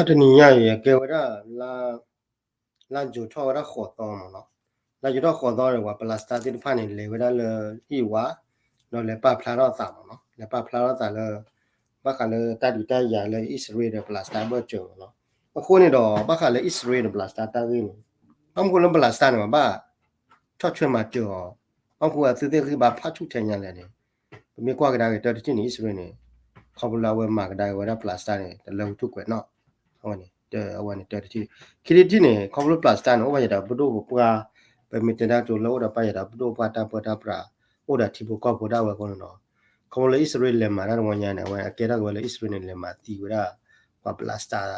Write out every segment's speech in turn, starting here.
တနံၤညါအံၤ ကဲဝဲဒၣ် လါယူၤထီၣ်ဝဲဒၣ်ဃိးသီမ့ၢ်နီၤ, လါယူၤထီၣ်ဃိးသီဒီး ပှၤ Palestine သ့ၣ်တဖၣ်န့ၣ် လဲၤဝဲဒၣ်လၢဟံၣ်ဝါ, ဒီးလဲၤပာ်ဖျါထီၣ်အသးမ့ၢ်နီၤ, လဲၤပာ်ဖျါထီၣ်အသးလၢ ဘၣ်ဃးလၢတၢ်ဒုးတၢ်ယၤလၢအံၣ်စရ့လးဒီး Palestine ဘၢၣ်စၢၤမ့ၢ်နီၤ. အဃိန့ၣ်ဒီး ဘၣ်ဃးလၢအံၣ်စရ့လးဒီး Palestine တၢ်ဂ့ၢ်န့ၣ် ဘၣ်မနုၤဃိလၢ Palestine န့ၣ် ဘၣ်ထီၣ်ဆွဲမၤစၢၤအီၤ, ဘၣ်မနုၤဃိအသုသ့ၣ်ဂံၢ်ဘါဖးဆူၣ်ထဲညါလဲၣ်န့ၣ်, ပမ့ၢ်ကွၢ်ကဒါက့ၤတၢ်တထံၣ်န့ၣ် အံၣ်စရ့လးန့ၣ် ခီဖျိလၢအဝဲမၤကဒါက့ၤဝဲဒၣ် Palestine န့ၣ် တလၢဝံထူၣ်ကွဲးနီၣ်, အဝဲန့ၣ်တၢ်တထံၣ်, ခံထံၣ်တထံၣ်န့ၣ် ခီဖျိ Palestine န့ၣ် အိၣ်ဘၣ်ယၤဒီးပဒိၣ်ပပှၢ်, ပမ့ၢ်တဲတၢ်ကတိၤလၢအိၣ်ဒီးပၢ်ယၤဒီးပဒိၣ်ပှၢ်တၢ်ပၢတၢ်ပြး, အိၣ်ဒီးထံဖိကီၢ်ဖိဒၣ်ဝဲအဃိန့ၣ်ဒီး ခီဖျိလၢအံၣ်စရ့လးလဲၤမၤတၢ်တဝီညါန့ၣ် အဝဲအကဲထီၣ်က့ၤဝဲလၢအံၣ်စရ့လးန့ၣ် လဲၤမၤသံဝဲဒၣ် ပှၤ Palestine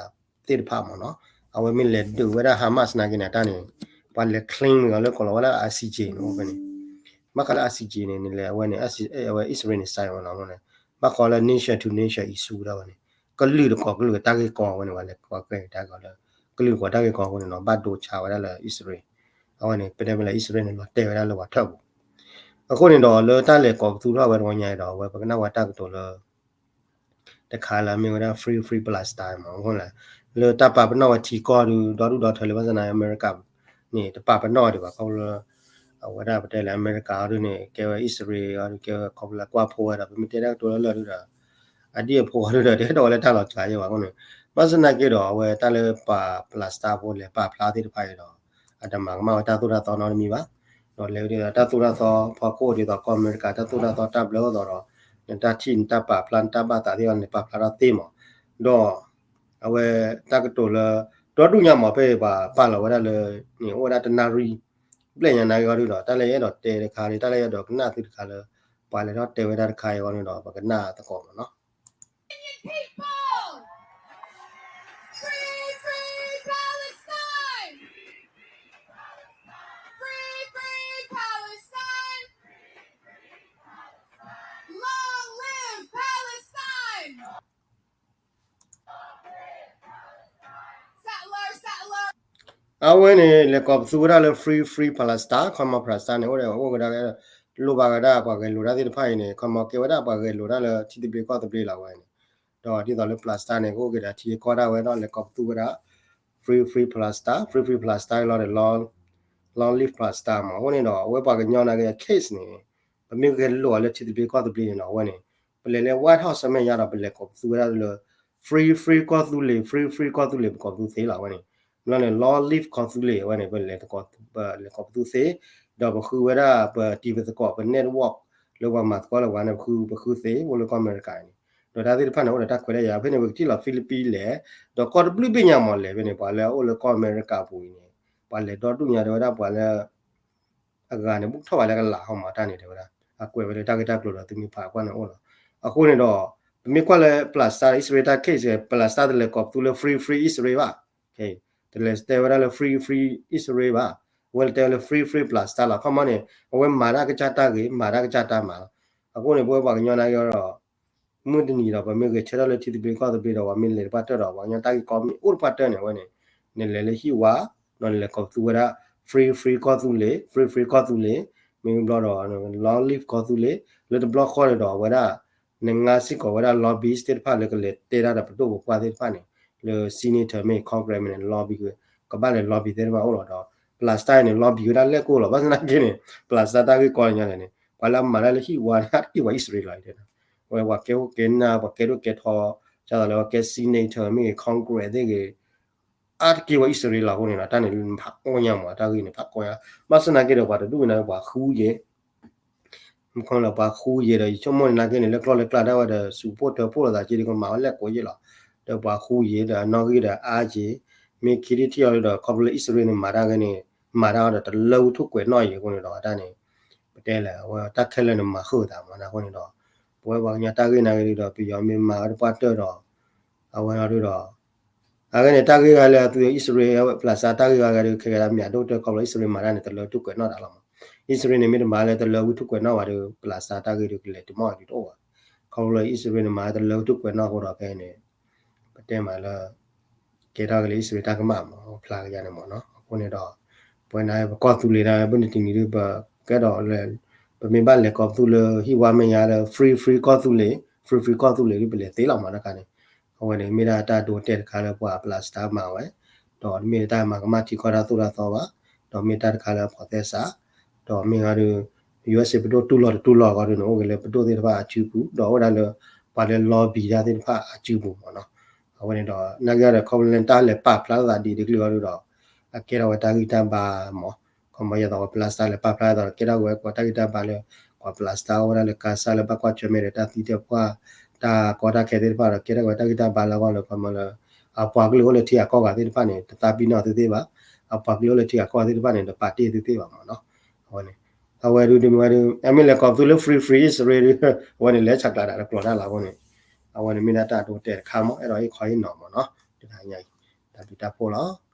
သ့ၣ်တဖၣ်မ့ၢ်နီၤ, အဝဲမ့ၢ်လဲၤဒုးဝဲဒၣ် Hamas နာ်က့န့ၣ် တၢ်န့ၣ် ပှၤလဲၤ claim မ့ၢ်အီၤလၢကိးလီၤဝဲလၢ I C J န့ၣ် အိၣ်ဖဲန့ၣ်, ဘၣ်ဃးလၢ I C J န့ၣ် န့ၣ်လဲၤအဝဲန့ၣ် အဝဲအံၣ်စရ့လးန့ၣ် sign ဝဲလီၤန့ၣ်, ဘၣ်ဃးလၢ nation to nation issue ဒၣ်ဝဲန့ၣ် ကလုာ်တကိးကလုာ်တၢ်ဂ့ၢ်ကီဝဲန့ၣ် ပှၤလဲၤကီကဲတၢ်ကီလၢ ကလုာ်တကိးတၢ်ဂ့ၢ်ကီအဃိန့ၣ်နီၤ ဘၣ်ဒိဆါဝဲဒၣ်လၢအံၣ်စရ့လး, အဝဲန့ၣ် ပတဲဝဲလၢအံၣ်စရ့လးန့ၣ် လီၤတဲာ်ဝဲဒၣ်လၢပှၤထၢၣ်ပူၤ အဃိန့ၣ်ဒီးလၢတၢ်လဲၤကိးပသူထီၣ်ဝဲတဝီညါဒီး အဝဲပကနၣ်ဝဲတၢ်ကတိၤလၢ တခါလၢအမ့ၢ်ဝဲဒၣ် free free Palestine မ့ၢ်အဃိန့ၣ် လၢတၢ်ပာ်ပနီၣ်ဝဲထံကီၢ်ဒီး ဒီဒူၣ်ဒီထၢလၢဘၣ်ဆၣ်သနာ်က့ အမဲရကၤန့ၣ် တပာ်ပနီၣ်ဒံးဘၣ် ခီဖျိလၢ အဝဲဒၣ်ပတဲလၢအမဲရကၤအီၤဒုန့ၣ် ကဲဝဲအံၣ်စရ့လးအီၤဒု ကဲဝဲခီဖျိလၢကွၢ်ဖိဝဲဒီး ပမ့ၢ်တဲတၢ်ကတိၤလၢလၢာ်ဒုဒီး အဒံၣ်အဖိအီၤဒုဒီး တအဲၣ်ဒိးဝဲလၢတၢ်လီၤစှၤယဲဘၣ်အဃိန့ၣ် ဘၣ်ဆၣ်သနာ်က့ဒီး အဝဲတၢ်လၢပှၤ Palestine ဖိလဲၤပာ်ဖျါသ့ၣ်တဖၣ်အံၤဒီး အတမၤကမၣ်ဝဲတၢ်သိၣ်တၢ်သီနီတမံၤဘၣ်. ဒီးလဲၤဝဲဒ်သိးတၢ်သိၣ်တၢ်သီဖီခိၣ်ဒ်သိးကီၢ်အမဲရကၤ တၢ်သိၣ်တၢ်သီတၢ်ဘျၢအိၣ်သိးဒီး နတၢ်ထံၣ်နတၢ်ပာ်ဖျါနတၢ်ဘၣ်သးသ့ၣ်တဖၣ်န့ၣ် ပာ်ဖျါထီၣ်သ့မး. ဒီး အဝဲတၢ်ကတိၤလၢ ဒီဒူၣ်ညါမးဖဲပှၤပာ်လီၤဝဲဒၣ်လၢ န့ၣ် အိၣ်ဝဲဒၣ်တနၣ်ရံၣ် ဘျဲၣ်ညါနာ်က့အီၤဒုဒီး တၢ်လၢယအဲၣ်ဒိးတဲတခါဒီး တၢ်လၢယအဲၣ်ဒိးကနၣ်သုတခါလၢ ပှၤလဲၤထီၣ်တဲဝဲဒၣ်တခါအံၤအဂီၢ်န့ၣ်ဒီး ပကနၣ်သကိးမးနီၤ. Free Palestine! Free, free Palestine! Long live Palestine! အဝဲန့ၣ် လဲၤကိးပသူဝဲဒၣ်လၢ Free Free Palestine ခီမီ Palestine န့ၣ် အိၣ်ဒီးအိၣ်ကဒါက့ၤ လိၣ်ဘၣ်ဝဲဒၣ်ပှၤဂဲၤလိာ်တၢ်သ့ၣ်တဖၣ်အံၤန့ၣ် ခီမီကဲဝဲဒၣ်ပှၤဂဲၤလိာ်တၢ်လၢထံသဘျ့ကီၢ်သဘျ့လီၤဝဲန့ၣ်, ဒီးဒ်သိးလၢ Palestine န့ၣ် ကအိၣ်က့ၤဒီးထံဂ့ၢ်ကီၢ်ဒၣ်ဝဲဒီး လဲၤကိးပသူဝဲဒၣ် Free Free Palestine, Free Free Palestine လီၤဒီး Long Live Palestine မး အဃိန့ၣ်ဒီး အဝဲပှၤကညီနာ်က့အ case န့ၣ် ပမ့ၢ်ဂဲၤလိာ်အီၤလၢထံသဘျ့ကီၢ်သဘျ့န့ၣ်ဒီး အဝဲန့ၣ် ပလဲၤလၢ White House ဆၢမဲာ်ညါဒီး ပလဲၤကိးပသူဝဲဒၣ်လၢ Free Free ကီၢ်သူလ့ၤ Free Free ကီၢ်သူလ့ၤ ပကိးပသူသ့လီၤဝဲန့ၣ်, ဘျီန့ၣ် Long Live ကီၢ်သူလ့ၤ အဝဲန့ၣ် ပလဲၤကိးပသူသ့, ဒီးပဃုဝဲဒၣ်ပတံၤပသကိး ပ network လၢပှၤမၤသကိးလၢပှၤန့ၣ် ပဃုပဃုသ့ အိၣ်လၢကီၢ်အမဲရကၤန့ၣ်, ဒီးတၢ်သ့ၣ်တဖၣ်န့ၣ် အိၣ်ဒီးတၢ်ခွဲးတၢ်ယာ် ဖဲန့ၣ် ပကထံၣ်လီၤ Philippines လဲၣ်, ဒီးကီၢ်တဘျုးဘ့ၣ်ညါမးလဲၣ် ဖဲန့ၣ် ပှၤလၢအအိၣ်လၢကီၢ်အမဲရကၤပူၤအံၤန့ၣ် ပှၤလဲၤဒီဒူၣ်ညါတဲဝဲဒၣ်ပှၤလၢ အဂၤန့ၣ် ဘူးထီၣ်ဘၣ်လၢကလးဟီမး တၢ်န့ၣ်တဲဝဲဒၣ် အကွဲးဝဲလၢတၢ်ဂ့ၢ်တၢ်ကျိၤဒီးသုမ့ၢ်ဖးကွၢ်န့ၣ်အိၣ်လီၤ. အဃိန့ၣ်ဒီး ပမ့ၢ်ကွၢ်လၢ Palestine အံၣ်စရ့လးတၢ် case န့ၣ် Palestine တလဲၤကိးပသူလၢ free free အံၣ်စရ့လးဘၣ်, တလဲၤတဲဝဲဒၣ်လၢ free free အံၣ်စရ့လးဘၣ်, အဝဲလဲၤတဲဝဲလၢ free free Palestine လီၤ. ခီမီန့ၣ် အဝဲမၤတၢ်ကစၢ်တၢ်ဂ့ၤ မၤတၢ်ကစၢ်တၢ်မၤလီၤ. အဃိန့ၣ် ပဝဲပှၤကညီနာ်က့ဒီး မုၢ်တနံၤဒီး ပမ့ၢ်ဂဲၤဆၢထၢၣ်လၢထံသဘျ့ကီၢ်သဘျ့ဒီး ပှၤမ့ၢ်လဲၤတပှၢ်တၢၢ်ဒီး ပှၤကညီတၢ်ဂ့ၢ်ကီမ့ၢ်အိၣ်တပှၢ်တၢၢ်န့ၣ် အဝဲန့ၣ် နလဲၤလၢဟံၣ်ဝါ ဒီးနလဲၤကိးပသူဝဲဒၣ် free free ကီၢ်သူလ့ၤ free free ကီၢ်သူလ့ၤ, မ့ၢ်ဘျီဒီး long live ကီၢ်သူလ့ၤ လၢတဘျီဃီန့ၣ်ဒီး အဝဲဒၣ် နငါစ့ၢ်ကီးဝဲဒၣ် lobby သ့ၣ်တဖၣ်လၢကလဲၤတဲတၢ်ဒီးပဒိၣ်ပပှၢ်သ့ၣ်တဖၣ်န့ၣ် လၢ senator မ့ၢ် congress မ့ၢ်န့ၣ် lobby ကဘၣ်လဲၤ lobby သ့ၣ်တဖၣ်အိၣ်လီၤဒီး Palestine န့ၣ် lobby ဝဲဒၣ်လဲၣ်ကိၣ်လီၤ. ဘၣ်ဆၣ်သနာ်က့န့ၣ် Palestine တၢ်ဂ့ၢ်ကီလၢညါလဲၣ်န့ၣ် ပှၤလၢအမၤတၢ်လၢဟံၣ်ဝါန့ၣ် အါတက့ၢ်ပှၤအံၣ်စရ့လးလီၤ. ဝဲပှၤကဲခိၣ်ကဲနၢ် ပှၤကဲဒိၣ်ကဲထီ ဒ်သိးလၢပှၤကဲ senator မ့ၢ်ဂ့ၤ congress သ့ၣ်ဂ့ၤ အါတက့ၢ်ပှၤအံၣ်စရ့လးလီၤ. အဃိန့ၣ်ဒီး တၢ်န့ၣ်ဖးကီညါမး တၢ်ဂ့ၢ်န့ၣ် ဖးကီညါ. ဘၣ်ဆၣ်သနာ်က့ဒီး ပှၤတဒူၣ်န့ၣ် ပှၤဃူယဲၢ် မ့ၢ်ခီလၢပှၤဃူယဲၢ်ဒီး ယဆိကမိၣ်န့ၣ်နာ်က့န့ၣ် လၢကျီၢ်လၢကျါဒၣ်ဝဲဒီး စူးဖှိၣ်တၢဖှိၣ်လိာ်သးက့ဒီး ကမၤဝဲလဲၣ်ကိးယဲၢ်လီၤ. ဒီးပှၤဃူယဲၢ်ဒီး အနီၣ်ဂံၢ်ဒီးအါက့ၤ မ့ၢ်ခံထံၣ်ထံၣ်အီၤဒီး ခီဖျိလၢအံၣ်စရ့လးန့ၣ် မၤတၢ်ဂ့ၤန့ၣ် မၤတၢ်အီၤဒီး တလၢဝံထူၣ်ကွဲးနီၣ်အံၤအဃိန့ၣ်ဒီး တၢ်န့ၣ် ပတဲလဲၣ် အဝဲတၢ်ခဲလၢာ်န့ၣ် မၤဃုာ်သးမး အဃိန့ၣ်ဒီး ပဝဲပှၤကညီတၢ်ဂ့ၢ်နာ်က့ဒီး ပယီၤမ့ၢ်မၤဝဲတပှၢ်တၢၢ်ဒီး အဝဲဒၣ်ဒီး အဂ့ၢ်န့ၣ် တၢ်ဂ့ၢ်ဂၤလၢအသုးအံၣ်စရ့လး Palestine တၢ်ဂ့ၢ်ဂၤဂၤဒီး ခဲကဲဒၣ်မ့ၢ်အဒိၣ်ကတၢၢ် ခီဖျိအံၣ်စရ့လးမၤတၢ်န့ၣ် တလၢထူၣ်ကွဲးနီၣ်တၢ်လီၤမး. အံၣ်စရ့လးန့ၣ် မ့ၢ်တမၤလၢတလၢဝံထူၣ်ကွဲးနီၣ်ဘၣ်ဒီး Palestine တၢ်ဂ့ၢ်ဒီးကလဲၤတမီၣ်ဒ်တအိၣ်ဘၣ်. ခီဖျိအံၣ်စရ့လးန့ၣ် မၤတလၢဝံထူၣ်ကွဲးနီၣ်အဃိဒီး ဖဲန့ၣ် ပတဲမးလၢ ကဲထီၣ်က့ၤလၢအံၣ်စရ့လးတၢ်ကမၣ်မး ဖျါကယါန့ၣ်မးနီၤ. အဃိန့ၣ်ဒီး ပဝဲန့ၣ် ပကီၢ်သူလ့ၤန့ၣ် ပနံၤတနံၤဒ်ပကဲဒီး ပမ့ၢ်ဘၣ်လဲၤကိးပသူလၢဟံၣ်ဝါမဲာ်ညါလၢ free free ကီၢ်သူလ့ၤ free free ကီၢ်သူလ့ၤဒ်ပလဲၤသ့လီၤမးတခါန့ၣ် အဝဲန့ၣ်မ့ၢ်ဒၣ်တၢ်ဒိတဲာ်တခါလၢပှၤ Palestine မၤဝဲ, ဒီးတမ့ၢ်တၢ်မၤကမၣ်ထံကီၢ်တၢ်သိၣ်တၢ်သီဘၣ်, ဒီးမ့ၢ်တၢ်တခါလၢအဖိးသဲစး, ဒီးမ့ၢ်ဝဲဒီး ယူအ့စ့ ပဒိၣ်တူၢ်လိာ်တတူၢ်လိာ်အဂီၢ်ဒီးန့ၣ် အိၣ်က့ၤလၢပဒိၣ်သ့ၣ်တဖၣ်အစုပူၤ, ဒီးအိၣ်ဝဲဒၣ်လၢ ပှၤလၢ lobby တၢ်သ့ၣ်တဖၣ်အစုပူၤမ့ၢ်နီၤ. အဝဲန့ၣ်ဒီး နာ်က့ဒီး ခီဖျိလၢတၢ်လဲၤပာ်ဖျါထီၣ်သးဒ်တကလုာ်အီၤဒီး အကဲထီၣ်ဝဲတၢ်ဂံၢ်တၢ်ဘါမ့ၢ် ခီမီယဲသိးဝဲ Palestine လဲၤပာ်ဖျါထီၣ်ဒီး ကဲထီၣ်ဝဲကီးတၢ်ဂံၢ်တၢ်ဘါလၢ ပှၤ Palestine အိၣ်ဝဲဒၣ်လၢ Gaza လၢဘၣ်ကွၢ်ဆၢၣ်မဲာ်ဒီးတၢ်သံတၢ်ပှၢ် တၢ်ကီတၢ်ခဲသ့ၣ်တဖၣ်ဒီး ကဲထီၣ်ဝဲတၢ်ဂံၢ်တၢ်ဘါလၢအဂီၢ်လၢခီမီလၢ အပှၤကလုာ်အိၣ်လၢထံဂၤကီၢ်ဂၤသ့ၣ်တဖၣ်န့ၣ် တသးပ့ၤနီၣ်သုသ့ၣ်ဘၣ်, အပှၤကလုာ်အိၣ်လၢထံဂၤကီၢ်ဂၤသ့ၣ်တဖၣ်န့ၣ် တပာ်တ့ၢ်သုသ့ၣ်ဘၣ်မ့ၢ်နီၤ. အဝဲန့ၣ် အဝဲဒုးဒုးမ့ၢ်ဝဲဒုး အမ့ၢ်လဲၤကိးပသူလၢ free free Israel ဒုး အဝဲန့ၣ်လဲၤဆဲးကျိးဒၣ်တကျိၤတၢ်လီၤအဃိန့ၣ် အဝဲန့ၣ်မ့ၢ်ဒၣ်တၢ်ဒိတဲာ်တခါမ့ၢ် အဲၣ်ဒိးဟ့ၣ်ခီဟ့ၣ်နီၤမ့ၢ်နီၤ. တနၤညါအံၤ တၢ်ဘျုးတၢ်ဖှိၣ်လီၤ.